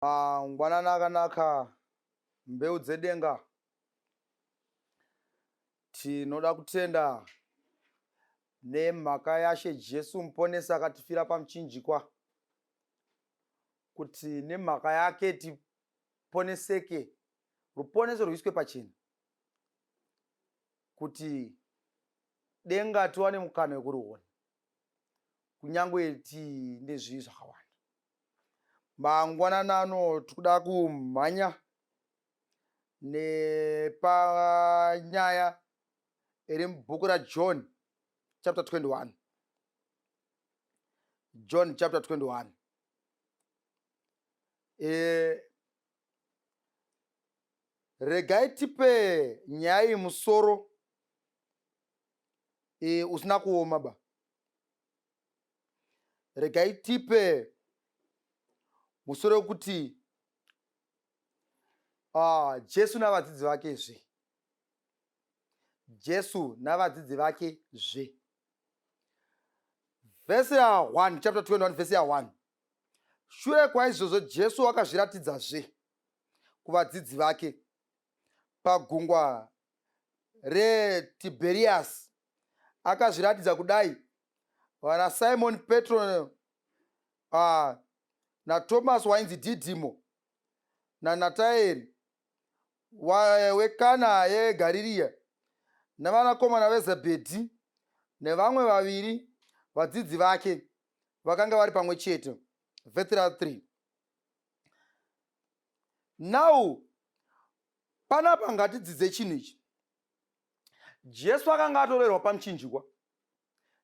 Mangwanani akanaka mbeu dzedenga. Tinoda kutenda nemhaka yaShe Jesu muponesi akatifira pamuchinjikwa kuti nemhaka yake tiponeseke, ruponeso rwuiswe pachena kuti denga tiwane mukana wekuriona kunyange tiine zvivi zvakawanda. Mangwanani ano tikuda kumhanya nepanyaya iri mubhuku raJohn chapter 21. John chapter 21. E, regai tipe nyaya iyi musoro e, usina kuoma ba. Regai tipe musoro wekuti Jesu navadzidzi vake zve. Jesu navadzidzi vake zve. Vhesi ya 1, chapter 21 vhesi ya 1. Shure kwaizvozvo Jesu wakazviratidzazve kuvadzidzi vake pagungwa reTibheriasi. Akazviratidza kudai vana Simoni Petro naTomasi wainzi Dhidhimo naNataeri weKana yeGarirea navanakomana veZebhedhi nevamwe vaviri vadzidzi vake vakanga vari pamwe chete. Vhesi 3. Now panapa ngatidzidze chinhu ichi. Jesu akanga atorerwa pamuchinjikwa.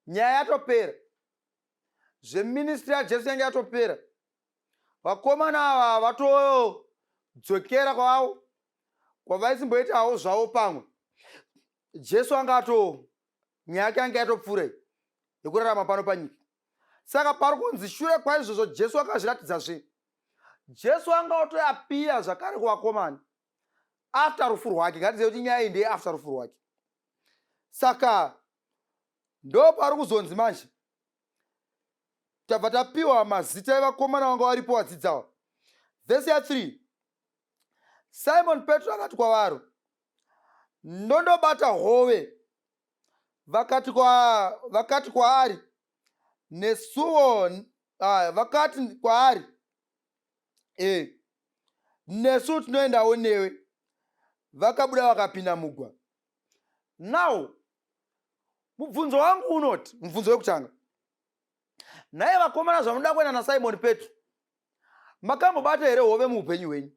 Nyaya yatopera. Zveministry yaJesu yange yatopera. Vakomana ava vatodzokera kwavo kwavaisimboitawo zvavo pamwe. Jesu anga ato nyaya yake yanga yatopfuura yekurarama pano panyika. Saka pari kunzi shure kwaizvozvo Jesu akazviratidzazve. Jesu anga otoapira zvakare kuvakomana after rufu rwake. Ngatizive kuti nyaya iyi ndeye after rufu rwake. Saka ndo pari kuzonzi manje tabva tapiwa mazita evakomana vanga varipo vadzidzi ava. Vhesi ya 3 Simon Petro akati kwavari, ndondobata hove. Vakati, kwa, vakati kwaari nesuwo vakati kwaari e, nesu tinoendawo newe. Vakabuda vakapinda mugwa. Now mubvunzo wangu unoti, mubvunzo wekutanga, nhai vakomana, zvamunoda kuenda naSimon Petro, makambobata here hove muupenyu hwenyu?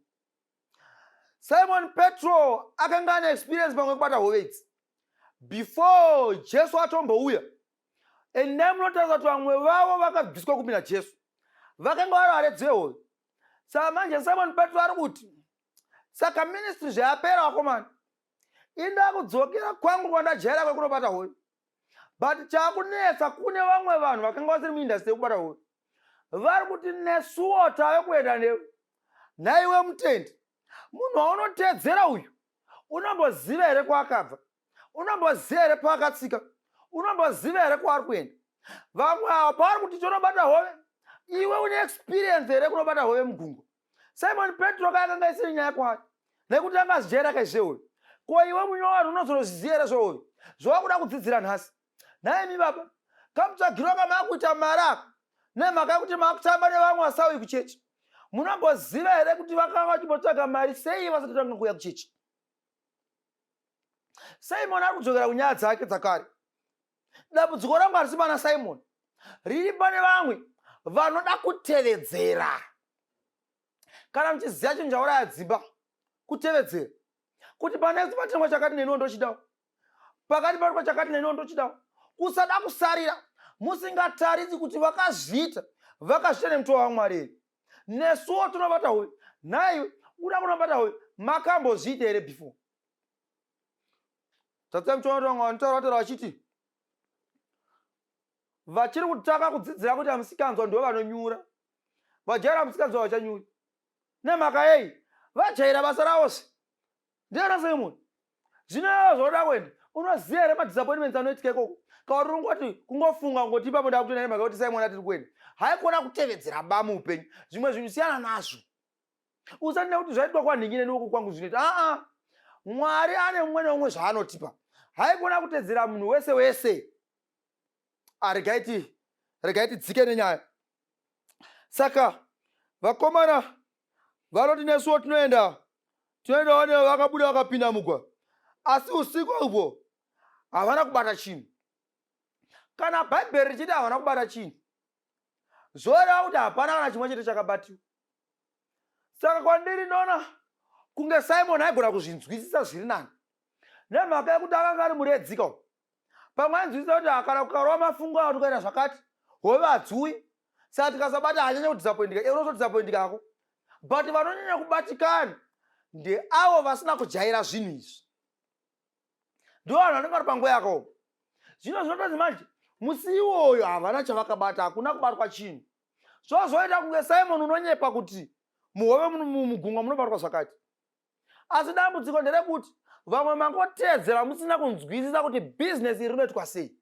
Simon Petro akanga ane experience pamwe kubata hove idzi before Jesu atombouya. Endai munotarisa kuti vamwe vavo vakabviswa kupi naJesu, vakanga vari varedzi vehove. Saka manje Simon Petro ari kuti, saka ministry zvayapera vakomana, inda kudzokera kwangu kwandajaira kwekunobata hove. But chakunetsa kune vamwe vanhu vakanga vasiri muindastry yekubata hove, vari kuti nesuwo tave kuenda newe. Nhaiwe mutendi, munhu waunotedzera uyu unomboziva here kwaakabva? Unomboziva here paakatsika? Unomboziva here kwaari kuenda? Vamwe ava pavari kuti tonobata hove, iwe une experience here kunobata hove mugungwa? Simon Petro kaya akanga isiri nyaya kwaari nekuti anga azijaira kaizve uyu. Ko iwe munyowani unozonozviziva here zvehove zvawakuda kudzidzira nhasi? Nhaimi baba, kamutsvagiro kamakuita mari aka nemhaka yekuti makutamba nevamwe vasauyi kuchechi. Munomboziva here kuti vakanga vachimbotsvaga mari sei vasati tanga kuuya kuchechi? Simon ari kudzokera kunyaya dzake dzakare. Dambudziko rangu harisi pana Simon, riri pane vamwe vanoda kutevedzera. Kana muchiziva chinhu chauraya dzimba, kutevedzera. Kuti pane patengwa chakati neniwo ndochidawo, pakati patengwa chakati neniwo ndochidawo, kusada kusarira, musingataridzi kuti vakazviita, vakazviita nemutoo waMwari here. Nesuwo tinobata hove. Nhaiwe uda kunobata hove, makambozviita here before? Tata muchiona kuti vamwe vanotaura vataura vachiti vachiri kutanga kudzidzira kuita musikanzwa ndivo vanonyura, vajaira musikanzwa vachanyuri. Nemhaka yei? Vajaira basa ravose. Ndiana Simon, zvino iwewe zvaunoda kuenda unoziva here madisappointments anoitika ikoko? Kauri ungoti kungofunga ungoti ipapo ndakutoenda nemhaka yekuti Simon atiri kuenda. Haikona kutevedzera ba muupenyu, zvimwe zvinhu siyana nazvo. Usati nekuti zvaitwa kwanhingi neni kwangu zvinoita. Aa, Mwari ane mumwe neumwe zvaanotipa. Haikona kutedzera munhu wese wese. Regai regai tidzike nenyaya. Saka vakomana vanoti nesuwo tinoenda, tinoendawo nevo. Vakabuda vakapinda mugwa, asi usiku ubwo havana kubata chinhu. Kana Bhaibheri richiti havana kubata chinhu, zvoreva kuti hapana kana chimwe chete chakabatiwa. Saka kwandiri ndinoona kunge Simon aigona kuzvinzwisisa zviri nani, nemhaka yekuti akanga ari muredzika uyu. Pamwe ainzwisisa kuti kana kukarova mafungu avo, tukaita zvakati, hove hadziuyi, saka tikasabata hanyanya kudisappointika. Iwe unozodisappointika hako, but vanonyanya kubatikana ndeavo vasina kujaira zvinhu izvi, ndo vanhu vanenge vari panguva yakaoma. Zvino zvinotonzi manje musi iwoyo havana chavakabata, hakuna kubatwa chinhu. Zvozoita kunge Simon unonyepa kuti muhove, mugungwa munobatwa zvakati. Asi dambudziko nderekuti vamwe mangotedzera musina kunzwisisa kuti bhizinesi iri rinoitwa sei.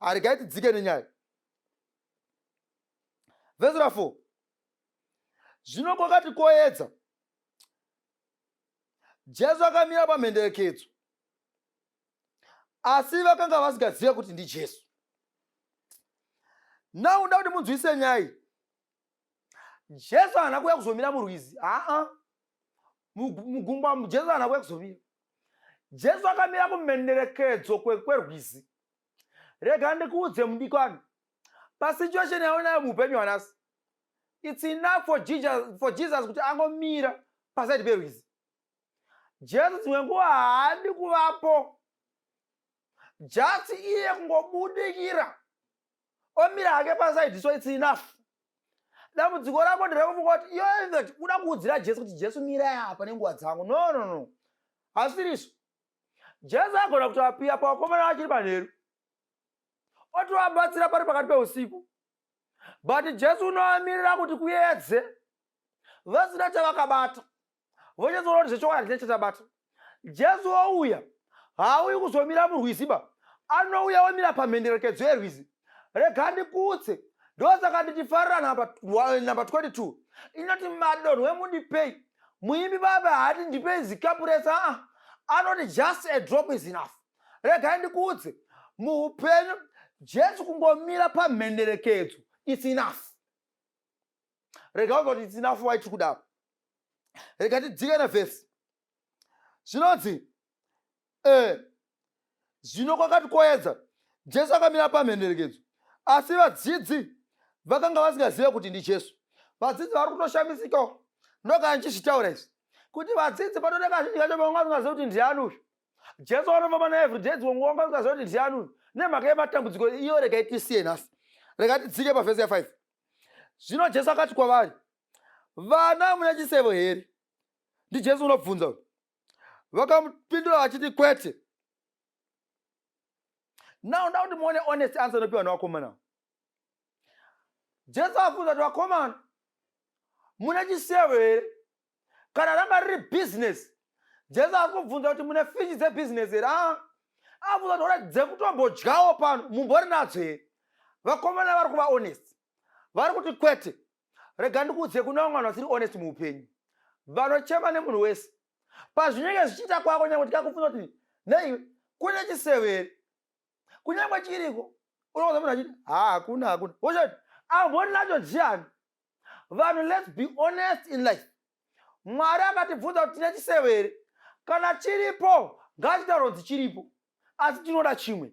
Haregai tidzike nenyaya. Vhesi ra4: Zvino kwakati koedza, Jesu akamira pamhenderekedzo, asi vakanga vasingazive kuti ndiJesu. Now nda kuti munzwise nyaya iyi. Jesu haana kuuya kuzomira murwizi, haa, mugungwa. Jesu haana kuuya kuzomira. Jesu akamira kumhenderekedzo kwerwizi. Rega ndikuudze, mudikani, pasituation yaunayo muupenyu hwanasi, it's enough for Jesus kuti angomira paside perwizi. Jesu dzimwe nguva haadi kuvapo, just iye kungobudikira omira hake paside, so it's enough. Dambudziko rako nderekufunga kuti iyo infact uda kuudzira Jesu kuti, "Jesu, mirai apa nenguva dzangu." No, no, no, hasirizvo. Jesu agona kutoapiya pavakomana vachiri panheru, otovabatsira pari pakati peusiku, but Jesu unoamirira kuti kuedze, vasina chavakabata, vochatoona kuti zvechokwadi hatina chatabata. Jesu ouya. Haauyi kuzomira murwizi ba, anouya omira pamhenderekedzo yerwizi. Rega ndikutse, ndosaka ndichifarira namba 22 inoti, "Madonhwe mundipei." Muimbi baba haati, "Ndipei zikapu rese." Aa, anoti, "Just a drop is enough." Regai ndikuudze, muupenyu Jesu kungomira pamhenderekedzo, it's enough. Rega uzwa kuti it's enough. Waitiri kudaro, rega tidzike nevhesi. Zvinonzi, zvino kwakati koedza, Jesu akamira pamhenderekedzo, asi vadzidzi vakanga vasingazive kuti ndiJesu. Vadzidzi vari kutoshamisikawo. Ndokana ndichizvitaura izvi kuti vadzidzi panoda kazhinji kacho vanga vasingazivi kuti ndiani uyu Jesu vanofamba naeveryday. Dzimwe nguva vanga vasingazivi kuti ndiani uyu nemhaka yematambudziko iyo. Regai tisiye nhasi, rega tidzike pavhesi ya5. Zvino Jesu akati kwavari, "Vana, mune chisevo here?" NdiJesu unobvunza uyu. Vakamupindura vachiti, "Kwete." Now nda kuti muone honest answer inopiwa nevakomana. Jesu abvunza kuti, "Vakomana, mune chisevo here?" Kana ranga riri bhizinesi, Jesu ari kubvunza kuti, "Mune fishi dzebhizinesi here?" A, abvunza kuti, "Ora dzekutombodyawo pano mumbori nadzo here?" Vakomana vari kuva honest, vari kuti, "Kwete." Rega ndikuudze, kuna vamwe vanhu vasiri honest muupenyu, vanochema nemunhu wese pazvinenge zvichiita kwako. Nyange tikakubvunza kuti, "Nei, kune chisevo here?" kunyange chiriko, unoza munhu achiti, "Ha, hakuna, hakuna." Wochati ambori nacho ndiani? Vanhu, let's be honest in life. Mwari akatibvunza kuti tine chisevo here, kana chiripo ngachitaura kunzi chiripo, asi tinoda chimwe.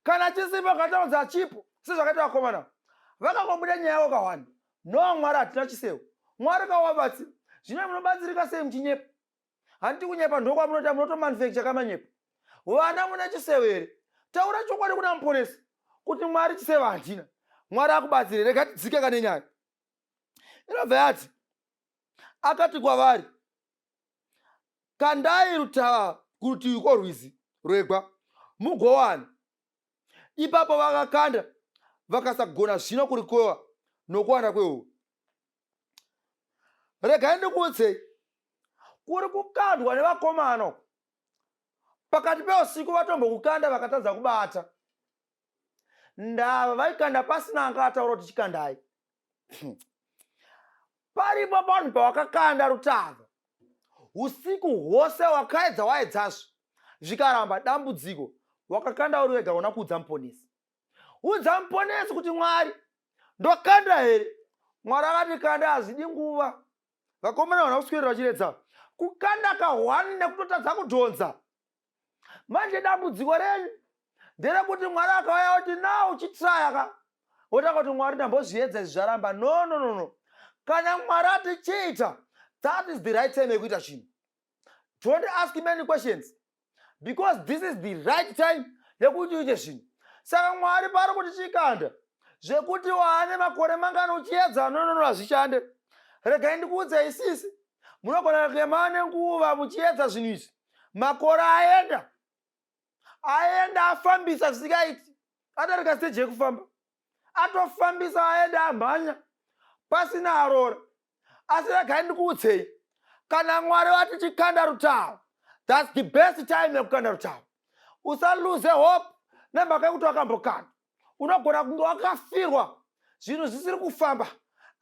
Kana chisipo, ngachitaura kunzi hachipo, sezvakaita vakomana vakangobuda nyaya yavo kahwani. No, Mwari, hatina chisevo. Mwari kawabatsira. Zvino munobatsirika sei muchinyepa? Handiti kunyepa ndokwamunoita? Munotomanufacture kamanyepa. Vana, mune chisevo here? Taura chokwadi kuna Muponesi kuti, "Mwari, chisevo handina." Mwari akubatsire. Rega tidzike kane nyaya. Inobva yati, akati kwavari, "Kandai rutava kurutivi kworwizi rwegwa, mugowana." Ipapo vakakanda, vakasagona zvino kurikova nokuwanda kwehove. Regai ndikuudzei, kuri kukandwa nevakomana uku pakati peusiku, vatombokukanda vakatadza kubata. Ndava vaikanda pasina anga ataura kuti chikandai. Paripo panhu pawakakanda rutava usiku hwose, wakaedza waedzazve zvikaramba. Dambudziko wakakanda uri wega, una kuudza Muponesi. Udza Muponesi kuti, "Mwari, ndokanda here?" Mwari akati, "Kanda, hazvidi nguva." Vakomana vana kuswedera vachiredza, kukanda kahwani nekutotadza kudhonza. Manje dambudziko renyu nderekuti Mwari akauya kuti, "Na uchitraya ka," wotanga kuti, "Mwari, ndambozviedza izvi, zvaramba." No, no, no, no. Kana Mwari atichiita, that is the right time yekuita chinhu. Don't ask many questions, because this is the right time yekuti uite zvinhu. Saka Mwari pari kuti chikanda, zvekuti waane makore mangani uchiedza, no, no, no, hazvishande. Regai ndikuudzei, isisi munogona kunge maane nguva muchiedza zvinhu izvi, makore aenda, aenda, afambisa zvisingaiti, adarika stage yekufamba, atofambisa, aenda, amhanya pasina arora. Asi regai ndikuudzei, kana Mwari vati chikanda rutava, that's the best time yekukanda rutava. Usalose hope nemhaka yekuti wakambokanda. Unogona kunge wakafirwa, zvinhu zvisiri kufamba,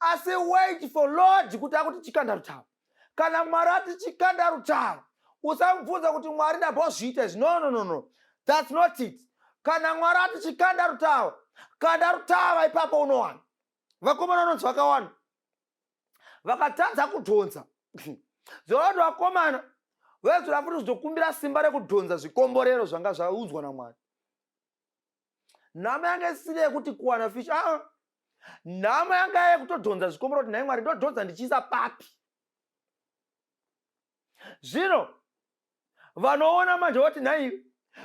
asi wait for Lord kuti akuti chikanda rutava. Kana Mwari ati chikanda rutava, usamubvunza kuti, "Mwari, ndambozviita izvi." No, no, no, no, that's not it. Kana Mwari ati chikanda rutava, kanda rutava ipapo, unowana. Vakomana vanonzi vakawana, vakatadza kudhonza. Zvoreva kuti vakomana vaizoda futi kuzokumbira simba rekudhonza zvikomborero zvanga zvaudzwa naMwari. Nhamo yanga isiri yekuti kuwana fish, aa, nhamo yanga yekutodhonza zvikomborero, kuti, "Nhai Mwari, ndodhonza ndichiisa papi?" Zvino vanoona manje voti, "Nhai,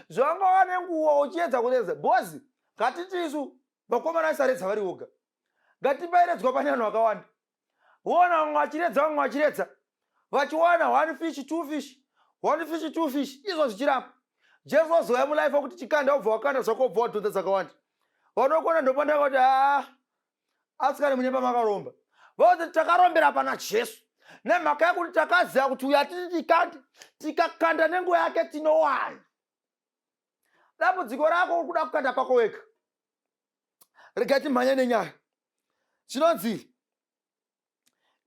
zvanga wane nguva uchiedza kuredza bhozi." Ngatiti isu vakomana aisaredza vari voga, ngatipairedzwa pane vanhu vakawanda. Voona vamwe vachiredza, vamwe vachiredza, vachiwana one fish, two fish, one fish, two fish, izvo zvichiramba. Jesu wazouya mulife kuti chikanda, wobva wakanda zvako, wobva wadhonza dzakawanda. Vanokona ndopandaka kuti, "Haa, asikani, mune pamakaromba." Vakuti, "Takarombera pana Jesu nemhaka yekuti takaziva kuti uyu atiti tikande, tikakanda nenguva yake tinowana." Dambudziko rako uri kuda kukanda pako wega. Regai timhanye nenyaya. Chinonzi,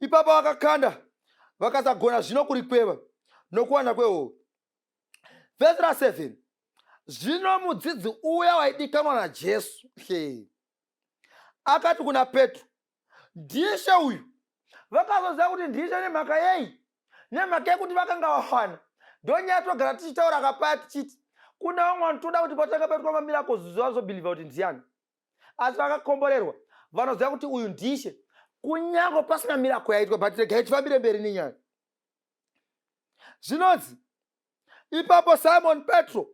ipapo vakakanda, vakasagona zvino kurikweva nokuwanda kwehove. Vhesi ra7: Zvino mudzidzi uya waidikanwa naJesu akati kuna Petro, "Ndishe uyu." Vakazoziva kuti ndishe nemhaka yei? Nemhaka yekuti vakanga vawana. Ndonyaya togara tichitaura kapaya tichiti kuna vamwe vanhu toda kuti patanga paitwa mamiracles vazobelieva kuti ndiani, asi vakakomborerwa vanoziva kuti uyu ndishe kunyange pasina miracle yaitwa. But regai tifambire mberi nenyaya. Zvinonzi, ipapo Simon Petro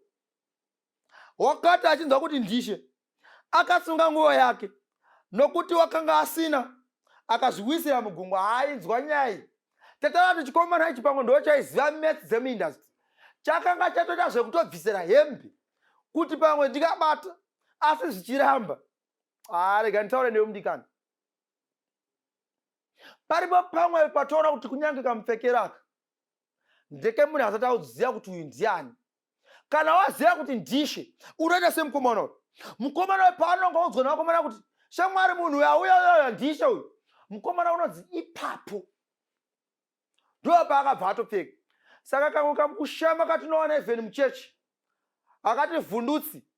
wakati achinzwa kuti ndishe, akasunga nguo yake, nokuti wakanga asina, akazviwisira mugungwa. Haainzwa nyaya iyi. Tataura kuti chikomana ichi pamwe ndo chaiziva maths dzemuindustry, chakanga chatoita zvekutobvisira hembe kuti pamwe ndikabata, asi zvichiramba. Haa, rega nditaure newe mudikani. Paripo pamwe patoona kuti kunyange kamupfekero aka ndeke munhu asati auziva kuti uyu ndiani. Kana waziva kuti ndishe, unoita semukomana uyu. Mukomana uyu paanonga udzwa nevakomana kuti, "Shamwari, munhu uyu auya uya, ndishe uyu," mukomana unonzi ipapo ndo paakabva atopfeka. Saka kamwe kamukushama katinowana even muchechi akati vhundutsi,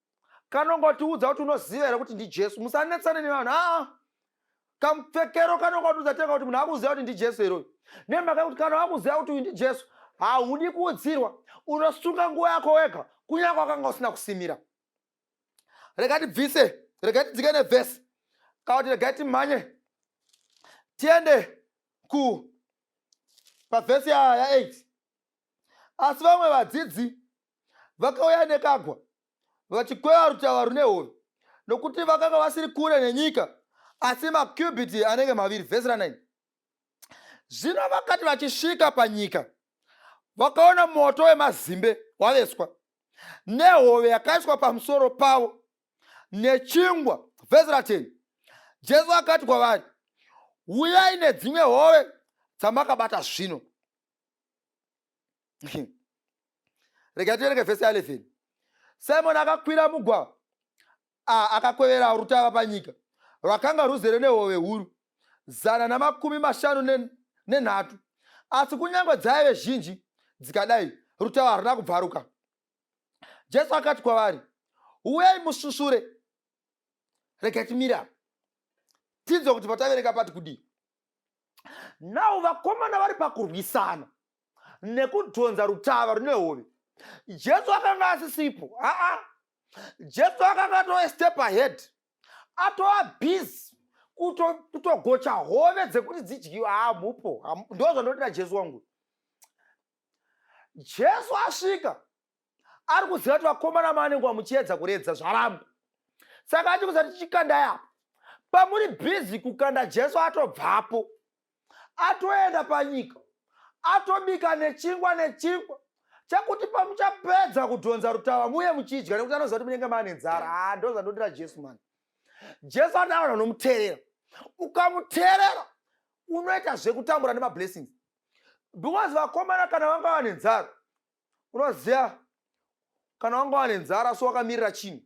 kanongotiudza kuti, "Unoziva here kuti ndiJesu?" Musanetsane nevanhu. Aa, kamupfekero kanongotiudza tenga kuti munhu akuziva kuti ndiJesu here uyu, nemhaka yekuti kana wakuziva kuti uyu ndiJesu, haudi kuudzirwa, unosunga nguva yako wega kunyange wakanga usina kusimira. Rega tibvise, rega tidzike nevhesi, kana kuti regai timhanye tiende ku pavhesi ya8. Asi vamwe vadzidzi vakauya nekagwa vachikweva rutava rune hove, nokuti vakanga vasiri kure nenyika, asi makubhiti anenge 2. Vhesi ra9: Zvino vakati vachisvika panyika, vakaona moto wemazimbe waveswa, nehove yakaiswa pamusoro pavo, nechingwa. Vhesi ra10: Jesu akati kwavari, "Uyai nedzimwe hove dzamakabata zvino." Regai tiverenge vhesi ya11. Simoni akakwira mugwa, akakwevera rutava panyika rwakanga ruzere nehove huru. 153, asi kunyange dzaive zhinji dzikadai, rutava haruna kubvaruka. Jesu akati kwavari, Uyai musvusvure. Regai timire apa tinzwe kuti pataverenga pati kudii. Now vakomana vari pakurwisana nekudhonza rutava rune hove. Jesu akanga asisipo. Aa, Jesu akanga atove step ahead, atova busy kutogocha hove dzekuti dzidyiwe. Haa, mupo ndo zvandodira Jesu wangu. Jesu asvika, ari kuziva kuti vakomana maanenge vamuchiedza kuredza zvaramba, saka achikuza tichikandai apa. Pamuri busy kukanda, Jesu atobvapo, atoenda panyika, atobika nechingwa chekuti pamuchapedza kudhonza rutava muye muchidya, nekuti anoziva kuti munenge maane nzara. Ha, ndo zvandodira Jesu mani. Jesu anoda vanhu vanomuteerera. Ukamuteerera unoita zvekutambura nemablessings, because vakomana kana vanga vane nzara, unoziva kana wanga wane nzara, so wakamirira chinhu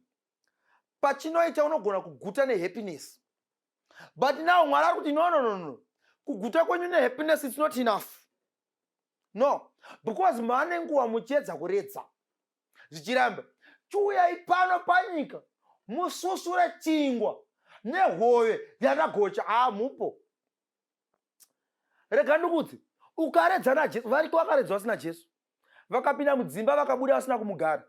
pachinoita, unogona kuguta nehappiness. But now Mwari ari kuti, "No, no, no, no, kuguta kwenyu nehappiness, it's not enough, no, because maane nguva muchiedza kuredza zvichiramba. Chiuyai pano panyika mususure chingwa nehove yandagocha." Haa, mupo. Rega ndikudzi, ukaredza naJesu, variko vakaredza vasina Jesu, vakapinda mudzimba vakabuda vasina kumugara.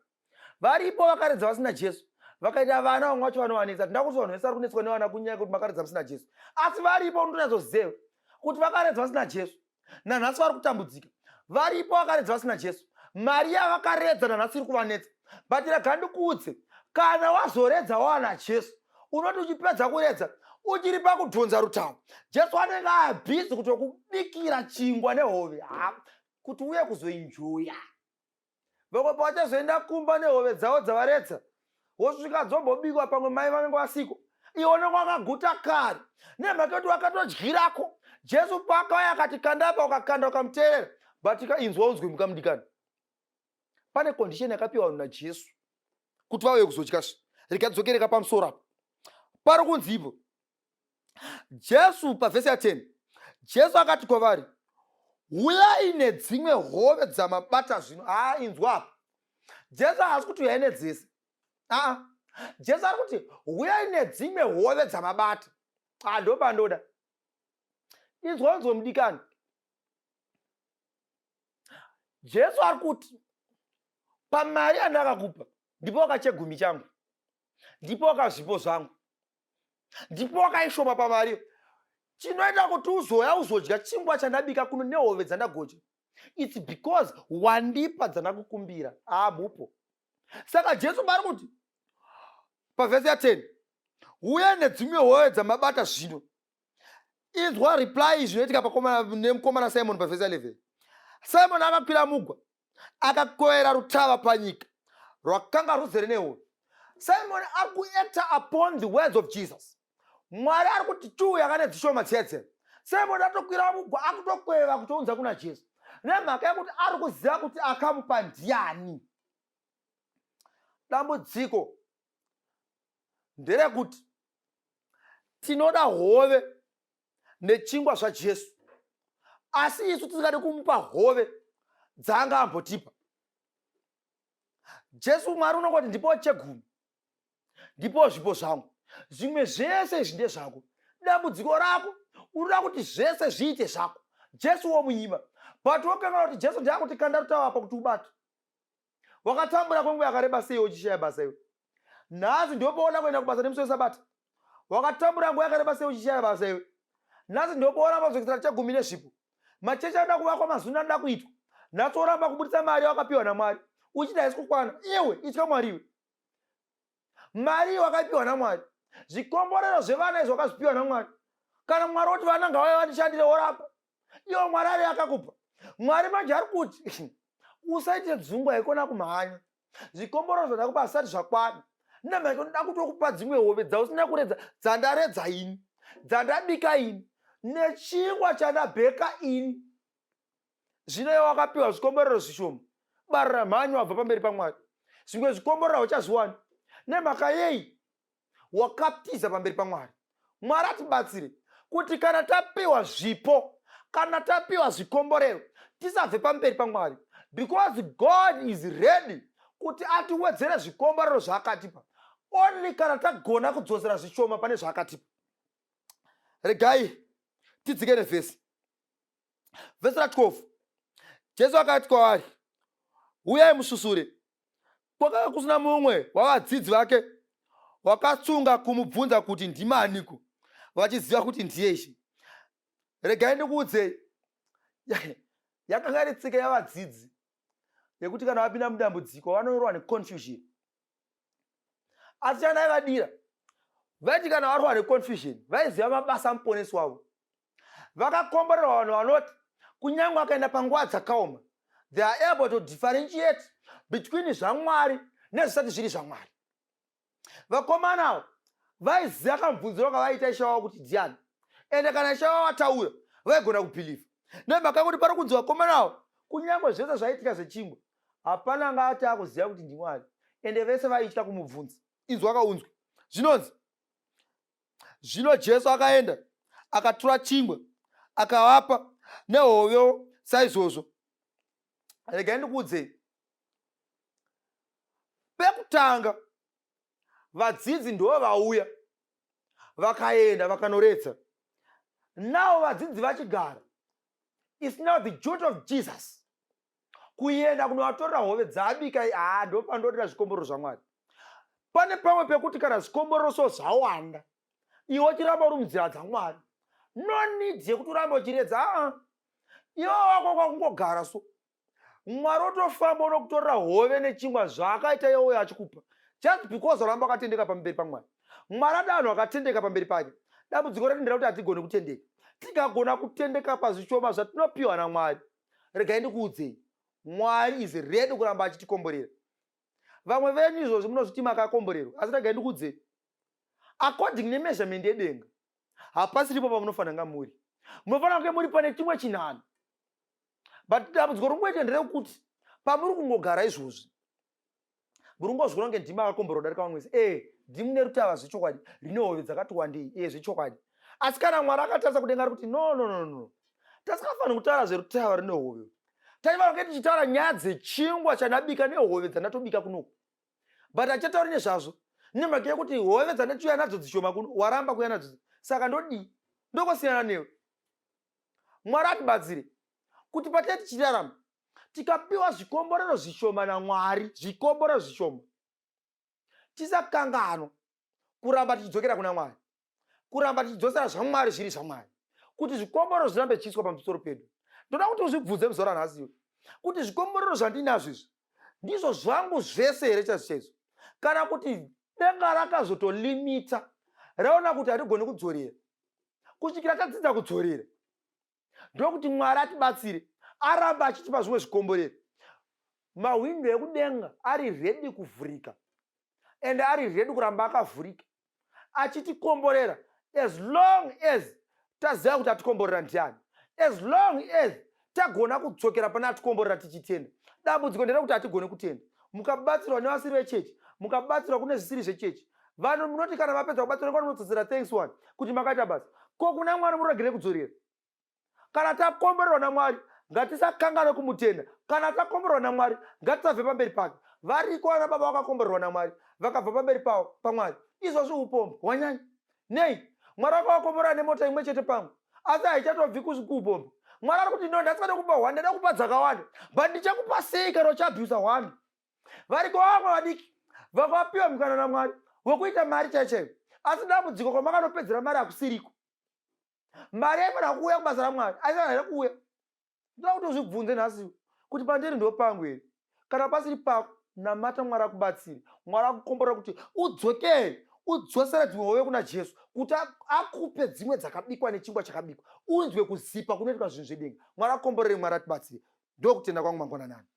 Varipo vakaredza vasina Jesu, vakaita vana, vamwe vacho vanovanetsa. Tinda kuti vanhu vese vari kunetswa nevana kunyaya yekuti makaredza musina Jesu, asi varipo unotonyatsoziva kuti vakaredza vasina Jesu, nanhasi vari kutambudzika. Varipo vakaredza vasina Jesu, mari yavakaredza nanhasi iri kuvanetsa. But rega ndikuudze, kana wazoredza wawana Jesu, unoti uchipedza kuredza, uchiri pakudhonza rutava, Jesu anenge abusy kutokubikira chingwa nehove, ha, kuti uye kuzoenjoya. Vamwe pavachazoenda kumba nehove dzavo dzavaredza, wosvika dzombobikwa, pamwe mai vanenge vasiko, iwe unenge wakaguta kare nemhaka yekuti wakatodyirako. Jesu paakauya akati, "Kandapa," ukakanda, ukamuteerera. But inzwa unzwe, mukamudikani, pane condition yakapiwa vanhu naJesu kuti vauye kuzodya. Rikadzokereka pamusoro apa, pari kunzi ipo Jesu pavhesi ya10, Jesu akati kwavari, "Uyai nedzimwe hove dzamabata zvino." Haa, inzwa apa, Jesu haasi kuti uyai nedzese. Aa, Jesu ari kuti uyai nedzimwe hove dzamabata. A, ndo pandoda. Inzwa unzwe, mudikani, Jesu ari kuti pamari yandakakupa ndipo wakachegumi changu, ndipo wakazvipo zvangu, ndipo wakaishoma pamari. Chinoita kuti uzoya uzodya chingwa chandabika kuno nehove dzandagocha, it's because wandipa dzandakukumbira. Aa, mupo. Saka Jesu pari kuti pavhesi ya10, "Uye nedzimwe hove dzamabata zvino." Inzwa reply zvinoitika nemukomana Simon pavhesi ya11. Simon akakwira mugwa, akakoera rutava panyika rwakanga ruzere nehove. Simon ari kuacta upon the words of Jesus. Mwari ari kuti chiuya kane dzishoma dziya dziya. Simon atokwira mugwa, akutokweva kutounza kuna Jesu, nemhaka yekuti ari kuziva kuti akamupa ndiani. Dambudziko nderekuti tinoda hove nechingwa zvaJesu, asi isu tisingadi kumupa hove dzaanga ambotipa Jesu. Mwari unongoti, "Ndipo chegumi, ndipo zvipo zvangu, zvimwe zvese izvi ndezvako." Dambudziko rako, unoda kuti zvese zviite zvako, Jesu womunyima, but wokangana kuti Jesu ndiakuti kanda rutava apa kuti ubate. Wakatambura kwenguva yakareba sei uchishaya basa iwe? Nhasi ndopoona kuenda kubasa nemusi wesabata. Wakatambura nguva yakareba sei uchishaya basa iwe? Nhasi ndopoona mazokuisira chegumi nezvipo. Machechi anoda kuvakwa, mazuna anoda kuitwa, nhasi woramba kubudisa mari yawakapiwa naMwari uchiti haisi kukwana. Iwe itya Mwari iwe. Mari iyi wakaipiwa naMwari. Zvikomborero zvevana izvi wakazvipiwa naMwari. Kana Mwari woti vana ngavauye vandishandire, woramba iwo. Mwari ari akakupa. Mwari manje ari kuti usaite dzungu, haikona kumhanya. Zvikomborero zvandakupa hazvisati zvakwana, nemhaka ndoda kutokupa dzimwe hove dzausina kuredza, dzandaredza ini, dzandabika ini, nechingwa chandabheka ini. Zvino iwe wakapiwa zvikomborero zvishoma, barira mhanyu, wabva pamberi paMwari. Zvimwe zvikomborero hauchazviwani. Nemhaka yei? Wakatiza pamberi paMwari. Mwari atibatsire. Kuti kana tapiwa zvipo, kana tapiwa zvikomborero, tisabve pamberi paMwari, because God is ready kuti atiwedzere zvikomborero zvaakatipa, only kana tagona kudzosera zvishoma pane zvaakatipa. Regai tidzike nevhesi, vhesi ra12. Jesu akati kwavari, "Uyai mususure." Kwakanga kusina mumwe wavadzidzi vake wakatsunga kumubvunza kuti, "Ndimaniko?" vachiziva kuti ndiye Ishe. Regai ndikuudzei, yakanga iri tsika yavadzidzi yekuti kana vapinda mudambudziko vanorohwa neconfusion. Asi chandaivadira, vaiti kana varwa neconfusion, vaiziva mabasa amuponesi wavo. Vakakomborerwa vanhu vanoti kunyange vakaenda panguva dzakaoma, they are able to differentiate between zvaMwari nezvisati zviri zvaMwari. Vakomana avo vaiziva kamubvunziro kavaita Ishe wavo kuti ndiani, ende kana Ishe wavo vataura, vaigona kubhilivha, nemhaka yekuti pari kunzi vakomana avo, kunyange zvese zvaitika zvechingwa, hapana anga ati akuziva kuti ndiMwari, ende vese vaitya kumubvunza. Inzwa kaunzwe zvinonzi, "Zvino Jesu akaenda, akatora chingwa, akavapa, nehovewo saizvozvo." Regai ndikuudzei, pekutanga vadzidzi ndo vauya, vakaenda vakanoredza. Navo vadzidzi vachigara, it's now the duty of Jesus kuenda kunovatorera hove dzaabika. Haa, ndo pandodira zvikomborero zvaMwari. Pane pamwe pekuti kana zvikomborero so zvawanda, iwe uchiramba uri munzira dzaMwari, no need yekuti urambe uchiredza. Aa, iwe wako kwakungogara so, Mwari otofamba unokutorera hove nechingwa zvaakaita iwoyo achikupa, just because waramba wakatendeka pamberi paMwari. Mwari ada vanhu vakatendeka pamberi pake. Dambudziko redu nderekuti hatigoni kutendeka. Tigagona kutendeka pazvishoma zvatinopiwa naMwari, regai ndikuudzei, Mwari is ready kuramba achitikomborera. Vamwe venyu izvozvi munozviti makakomborerwa, asi regai ndikuudzei, according nemeasurement yedenga, hapasiripo pamunofanira nga muri. Munofanira kunge muri pane chimwe chinhano, but dambudziko ringoita nderekuti pamuri kungogara izvozvi, muri kungozviona kunge ndimi akakomborerwa kudarika vamwe vese. Ndimi nerutava zvechokwadi rine hove dzakati wandei, zvechokwadi. Asi kana Mwari akatarisa kudenga, ari kuti, "No, no, no, no, tasingafaniri kutaura zverutava rine hove. Taifanira kunge tichitaura nyaya dzechingwa chandabika nehove dzandatobika kunoku, but hatichatauri nezvazvo nemhaka yekuti hove dzandachiuya nadzo dzishoma kuno, waramba kuuya nadzo. Saka ndodii? Ndokosiyana newe." Mwari atibatsire kuti patee tichirarama, tikapiwa zvikomborero zvishoma naMwari, zvikomborero zvishoma, tisakanganwa kuramba tichidzokera kuna Mwari, kuramba tichidzosera zvaMwari zviri zvaMwari, kuti zvikomborero zvirambe zvichiiswa pamusoro pedu. Ndoda kuti uzvibvunze muzuva ranhasi iwe kuti, "Zvikomborero zvandinazvo izvi ndizvo zvangu zvese here chaizvo chaizvo, kana kuti denga rakazotolimita, raona kuti hatigoni kudzorera kusvikira tadzidza kudzorera?" Ndokuti Mwari atibatsire, aramba achitipa zvimwe zvikomborero. Mahwindo ekudenga ari ready kuvhurika, ende ari ready kuramba akavhurika achitikomborera, as long as taziva kuti atikomborera ndiani, as long as tagona kudzokera pane atikomborera tichitenda. Dambudziko nderekuti hatigoni kutenda. Mukabatsirwa nevasiri vechechi, mukabatsirwa kune zvisiri zvechechi, vanhu munoti kana vapedza kubatsirwa, vanonodzosera thanks one kuti makaita basa. Ko kuna Mwari muregere kudzorera? Kana takomborerwa naMwari, ngatisakanganwe kumutenda. Kana takomborerwa naMwari, ngatisabve pamberi pake. Variko vana baba vakakomborerwa naMwari, vakabva pamberi pavo paMwari. Izvozvi upombo hwanyanya. Nei? Mwari vakavakomborera nemota imwe chete pamwe, asi haichatobvi kuupombo. Mwari ari kuti, "No, ndasingade kupa one, ndada kupa dzakawanda, but ndichakupa sei kana uchiabhusa one?" Variko vamwe vadiki vakapiwa mukana naMwari wekuita mari chaichaiyo, asi dambudziko, kwamakanopedzera mari hakusiriko. Mari yaifanira kuuya kubasa raMwari, aifanira kuuya. Ndoda kuti uzvibvunze nhasi kuti, "Pandiri ndo pangu here?" Kana pasiri pako, namata Mwari akubatsire, Mwari akukomborera kuti udzokere, udzosere dzimwe hove kuna Jesu, kuti akupe dzimwe dzakabikwa nechingwa chakabikwa, unzwe kuzipa kunoitwa zvinhu zvedenga. Mwari akukomborere, Mwari atibatsire. Ndokutenda kwangu mangwananani.